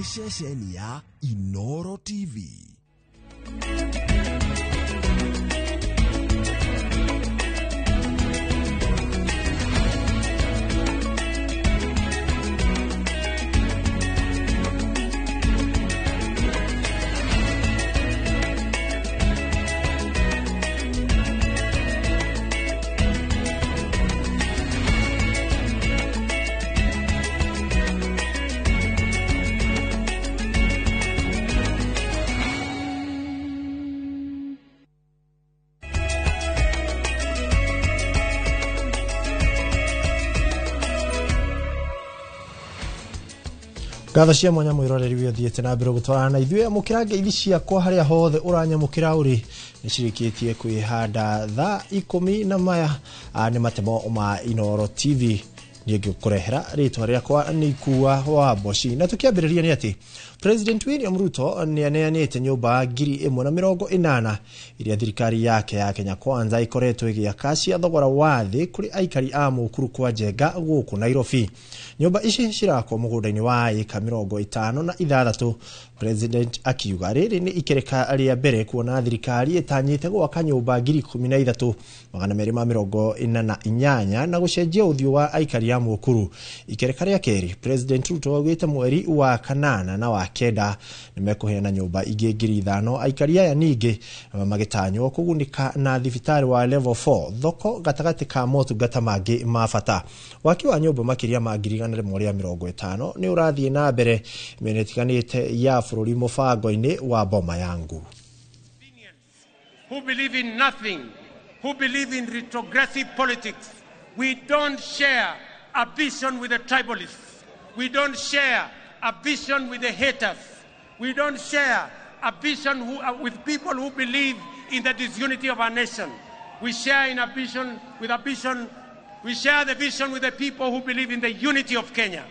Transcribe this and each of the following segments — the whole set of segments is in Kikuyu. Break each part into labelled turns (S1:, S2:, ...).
S1: Ceceni ya Inoro TV.
S2: Ngatho cia mwanya mwiroreri withiĩte na mbere gũtwarana na ithuĩ amũkĩra ngeithi ciakwa harĩa hothe ũranyamũkĩra ũrĩ nĩ cirĩkĩtie kwĩhanda thaa 10 na maya nĩ matemo ma Inoro TV. Niĩ ngĩkũrehera rĩtwa rĩakwa nĩ Ikua wa Mboci. Na tũkĩambĩrĩria nĩ atĩ President William Ruto nĩ aneanĩte nyũmba 1080 iria thirikari yake ya Kenya Kwanza ikoretwo ĩgĩaka cia thogora wa thĩ kũrĩ aikari a Mũkuru kwa Njenga gũkũ Nairobi. Nyũmba ici cirakwo mũgũnda-inĩ wa ĩka 56. President akiuga rĩrĩ nĩ ikereka rĩa mbere kuona thirikari ĩtanyĩte gwaka nyũmba 13,248 na gũcenjia ũthiũ wa aikari a Mũkuru. Ikereka rĩa kerĩ, President Ruto augĩte mweri wa 8 na wa 9 nĩ mekũheana nyũmba ingĩ 5,000 aikari aya ningĩ magĩtanywo kũgunĩka na thibitarĩ wa level 4 thoko gatagatĩ ka motungata mangĩ ma bata. Waki wa nyũmba makĩria ma 150 nĩ ũrathiĩ na mbere mĩena ĩtiganĩte ya bũrũri mũbango-inĩ wa Boma Yangu.
S3: Who believe in nothing, who believe in retrogressive politics. We don't share a vision with the tribalists. We don't share a vision with the haters. We don't share a vision with people who believe in the disunity of our nation. We share in a vision with a vision. We share the vision with the people who believe in the unity of Kenya,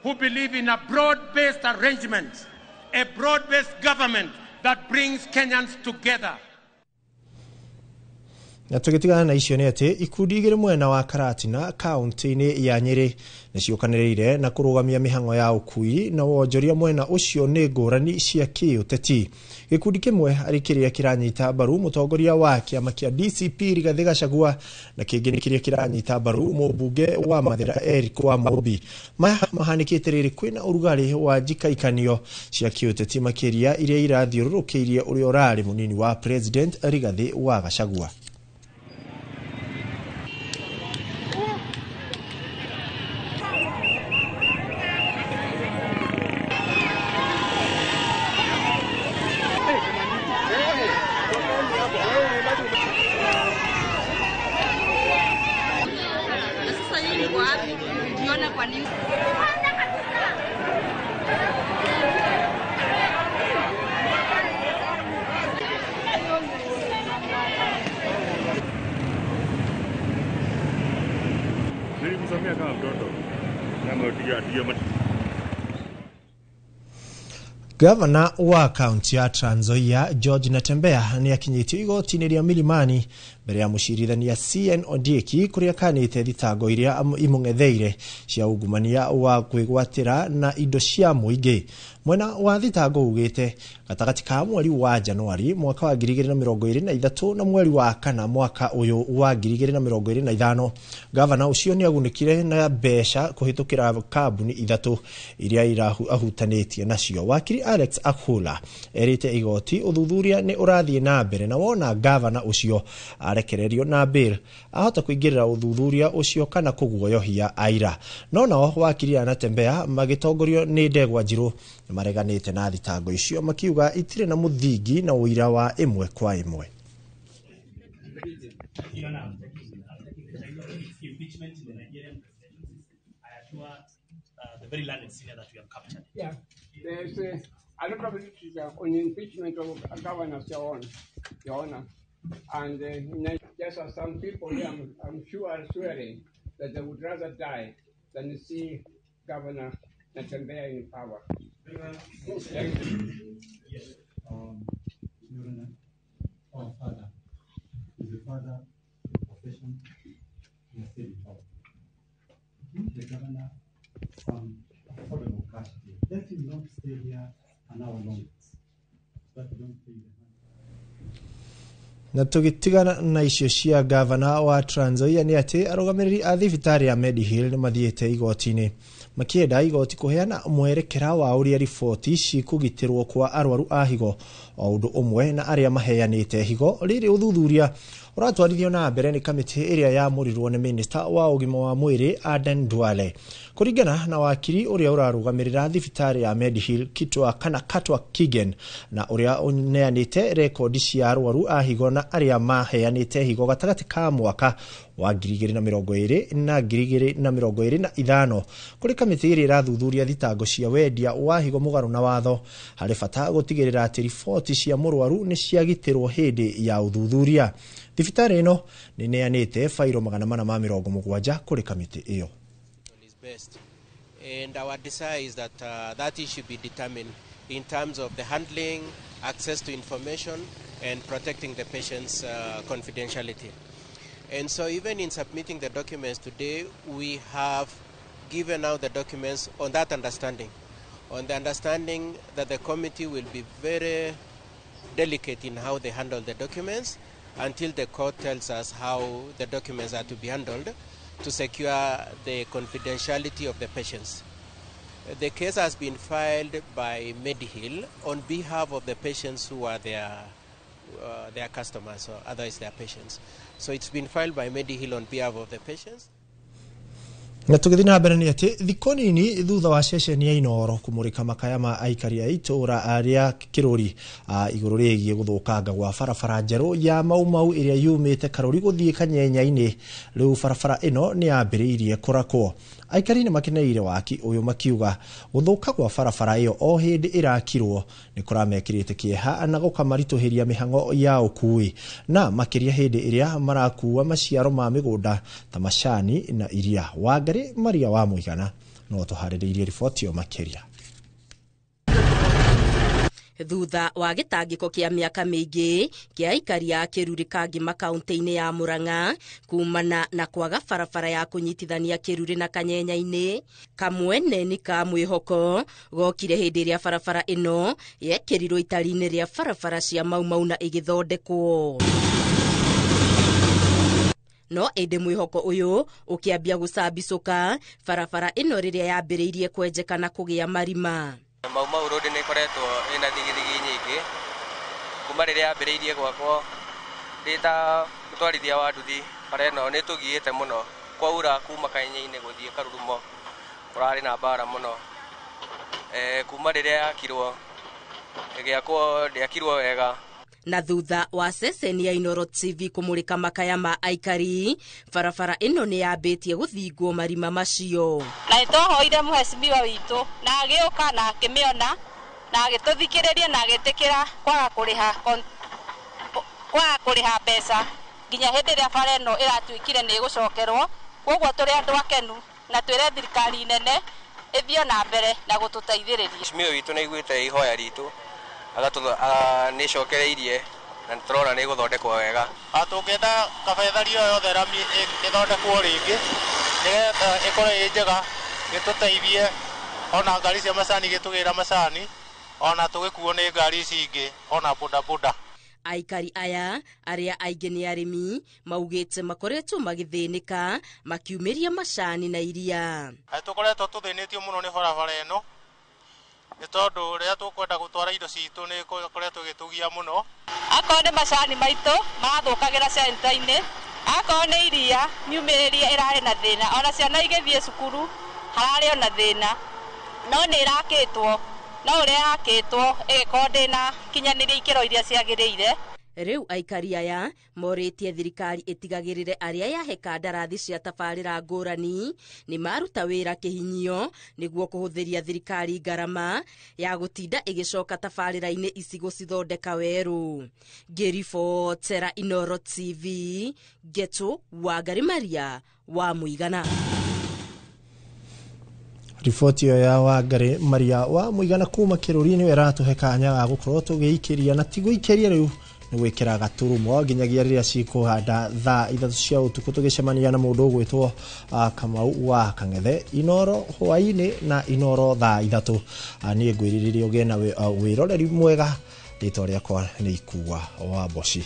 S3: who believe in a broad-based arrangement, a broad-based government that brings Kenyans together.
S2: Na tũgĩtigana na icio nĩ atĩ ikundi igĩrĩ mwena wa Karatina kaunti-inĩ ya Nyĩrĩ nĩciũkanĩrĩire na kũrũgamia mĩhang'o ya ũkui na wonjoria mwena ũcio nĩ ngũrani cia kĩũteti. Gĩkundi kĩmwe arĩ kĩrĩa kĩranyita mbaru mũtongoria wa kĩama kĩa DCP Rigathĩ Gachagua na kĩngĩ nĩ kĩrĩa kĩranyita mbaru mũmbunge wa Mathĩra Eric wa Mũmbi. Maya mahanĩkĩte rĩrĩ kwĩna ũrugarĩ wa njikaikanio cia kĩũteti makĩria iria irathiũrũrũkĩirie ũrĩa ũrarĩ mũnini wa President Rigathĩ wa Gachagua. Gavana wa kaunti ya Trans Nzoia George Natembeya nĩ akinyĩtio igoti-inĩ rĩa Milimani mbere ya mũcirithania CN Ondieki kũrĩa kanĩte thitango iria imũng'etheire cia ungumania wa kwĩgwatĩra na indo cia mũingĩ. Mwena wa thitango ugĩte gatagatĩ ka mweri wa Januari mwaka wa 2023 na mweri wa 4 mwaka ũyũ wa 2025 gavana ũcio nĩ agunĩkire na mbeca kũhĩtũkĩra kambuni ithatũ iria ahutanĩtie nacio. Wakiri Alex Akula erĩte igoti ũthuthuria nĩ ũrathiĩ na mbere na wona gavana ũcio arekererio na bail ahota kũingĩrĩra ũthuthuria ũcio kana kũguoyohia aira. No nao wakiri a Natembeya magĩtongorio nĩ Ndegwa Njirũ mareganĩte na thitango icio makiuga itirĩ na mũthingi na ũira wa ĩmwe kwa ĩmwe.
S4: Yeah, there's a lot of literature on impeachment of governors, Your Honor. And just as some people here, I'm sure are swearing that they would rather die than see Governor Natembeya in power. Thank you.
S5: Yes. Your Honor, our father is a father of profession in a state power. Give the governor some affordable cash deal. Let him not stay here an hour longer, so that we don't pay the hand.
S2: Na tũgĩtigana na icio cia gavana wa Trans Nzoia nĩ atĩ arũgamĩrĩri a thibitarĩ ya Medihill nĩ mathiĩte igoti-inĩ makĩenda igoti kũheana mwerekera wa ũrĩa riboti cikũgitĩrwo kwa arwaru a higo o ũndũ ũmwe na arĩa maheanĩte higo. Rĩrĩ ũthuthuria ũratwarithio na mbere nĩ kamĩtĩ ĩrĩa yamũrirwo nĩ minista wa ũgima wa mwĩrĩ Aden Duale. Kũringana na wakiri ũrĩa ũrarũgamĩrĩra thibitarĩ ya Medihill Kitwa kana Katwa Kigen na ũrĩa ũneanĩte rekondi cia arwaru a higo na arĩa maheanĩte higo gatagatĩ ka mwaka wa 2020 na 2025 kũrĩ kamĩtĩ ĩrĩa ĩrathuthuria thitango cia wendia wa higo mũgarũ na watho, harĩ bata gũtigĩrĩra atĩ riboti cia mũrwaru nĩ ciagitĩrwo hĩndĩ ya ũthuthuria. Thibitarĩ ĩno nĩ ĩneanĩte bairo 470 kũrĩ kamĩtĩ ĩyo.
S6: Is best. And our desire is that that issue be determined in terms of the handling, access to information, and protecting the patient's confidentiality. And so even in submitting the documents today, we have given out the documents on that understanding, on the understanding that the committee will be very delicate in how they handle the documents until the court tells us how the documents are to be handled to secure the confidentiality of the patients. The case has been filed by Medihill on behalf of the patients who are their customers or otherwise their patients. So it's been filed by Medihill on behalf of the patients.
S2: Na tũgĩthiĩ na mbere nĩ atĩ thikũ nini thutha wa ceceni ya Inooro kũmũrĩka makaya ma aikari a itũũra rĩa Kĩrũri igũrũ rĩgiĩ gũthũkanga gwa barabara njerũ ya Mau Mau ĩrĩa yumĩte Karũri gũthiĩ Kanyenya-inĩ, rĩu barabara ĩno nĩ yambĩrĩirie kũrakwo. Aikari nĩ makeneire waki ũyũ makiuga gũthũka gwa barabara ĩyo o hĩndĩ ĩrakirwo nĩ kũramekĩrĩte kĩeha na gũkamaritũhĩria mĩhang'o ya ũkui, na makĩria hĩndĩ ĩrĩa marakua maciaro ma mĩgũnda ta macani na iria. Wangari Maria wa Mũigana no tũharĩrĩirie riboti ĩyo makĩria.
S7: Thutha wa gĩtangĩko kĩa mĩaka mĩingĩ kĩa aikari a Kĩruri Kangima kaunti-inĩ ya Murang'a kumana na kwaga barabara ya kũnyitithania Kĩruri na Kanyenya-inĩ, kamweneni ka mwĩhoko gokire hĩndĩ ĩrĩa barabara ĩno yekĩrirwo itari-inĩ rĩa barabara cia Mau Mau na ĩgĩthondekwo. No ĩndĩ mwĩhoko ũyũ ũkĩambia gũcambicũka barabara ĩno rĩrĩa yambĩrĩirie kwenjeka na kũgĩa marima.
S8: Mau Mau Road nĩ ĩkoretwo ĩna thigithigi nyingĩ kuma rĩrĩa yambĩrĩirie gwakwo. Ndĩ ta mũtwarithia wa nduthi, bara ĩno nĩ tũgiĩte mũno. Kwaura kuma Kanyenya-inĩ gũthiĩ Karurumo kũrarĩ na mbara mũno. Kuma rĩrĩa yakirwo ĩgĩakwo ndĩakirwo wega.
S7: Na thutha wa ceceni ya Inooro TV kũmũrĩka makaya ma aikari, barabara ĩno nĩ yambĩtie gũthingwo marima macio.
S9: Na nĩ twahoire mũhecimiwa witũ na agĩũka na akĩmĩona na agĩtũthikĩrĩria na agĩtĩkĩra kwaga kũrĩha mbeca nginya hĩndĩ ĩrĩa bara ĩno ĩratuĩkire nĩ ĩgũcokerwo. Koguo tũrĩ andũ akenu na twĩre thirikari nene ĩthiĩ na mbere na gũtũteithĩrĩria.
S8: Mũhecimiwa witũ nĩ aiguĩte ihoya ritũ, nĩ ĩcokereirie na nĩ tũrona nĩ ĩgũthondekwo wega.
S10: Tũngĩenda kabethario yothe rami ĩthondekwo rĩngĩ nĩgetha ĩkorwo ĩ njega, ĩtũteithie ona ngari cia macani igĩtũgĩra macani, ona tũgĩkuo nĩ ngari ici ingĩ ona bodaboda.
S7: Aikari aya arĩa aingĩ nĩ arĩmi maugĩte makoretwo magĩthĩnĩka makiumĩria macani na iria.
S10: Tũkoretwo tũthĩnĩtio mũno nĩ barabara ĩno nĩ tondũ rĩrĩa tũkwenda gũtwara indo citũ nĩ ĩkoretwo ĩgĩtũgia mũno.
S9: Akorwo nĩ macani maitũ marathũkagĩra centa-inĩ, akorwo nĩ iria miumĩrĩrie ĩrarĩ na thĩna, ona ciana igĩthiĩ cukuru hararĩ ona thĩna, no nĩ ĩrakĩtwo, no ũrĩa yakĩtwo ĩgĩkorwo ndĩnakinyanĩria ikĩro iria ciagĩrĩire.
S7: Rĩu aikari aya morĩtie thirikari ĩtigagĩrĩre arĩa yahe kandarathi cia tabarĩra ngũrani nĩ maruta wĩra kĩhinyio nĩguo kũhũthĩria thirikari ngarama ya gũtinda ĩgĩcoka tabarĩra-inĩ ici gũcithondeka werũ. Ngĩribotera Inooro TV, Ngetu Wangari Maria wa Mũigana.
S2: Riboti ĩyo ya Wangari Maria wa Mũigana kuma Kĩrũri nĩyo ĩratũhe kanya ga gũkorwo tũgĩikĩria na ti gũikĩria rĩu Nĩ gwĩkĩra gaturumo nginyagia rĩrĩa cikũhanda thaa 3 cia ũtukũ, tũgĩcemania na mũndũ ũgwĩtwo Kamau wa Kang'ethe Inoro hwaĩ-inĩ na Inoro thaa 3. Niĩ ngwĩrirĩria ũgĩe na wĩroreri mwega. Rĩtwa rĩakwa nĩ Ikua wa Mboci.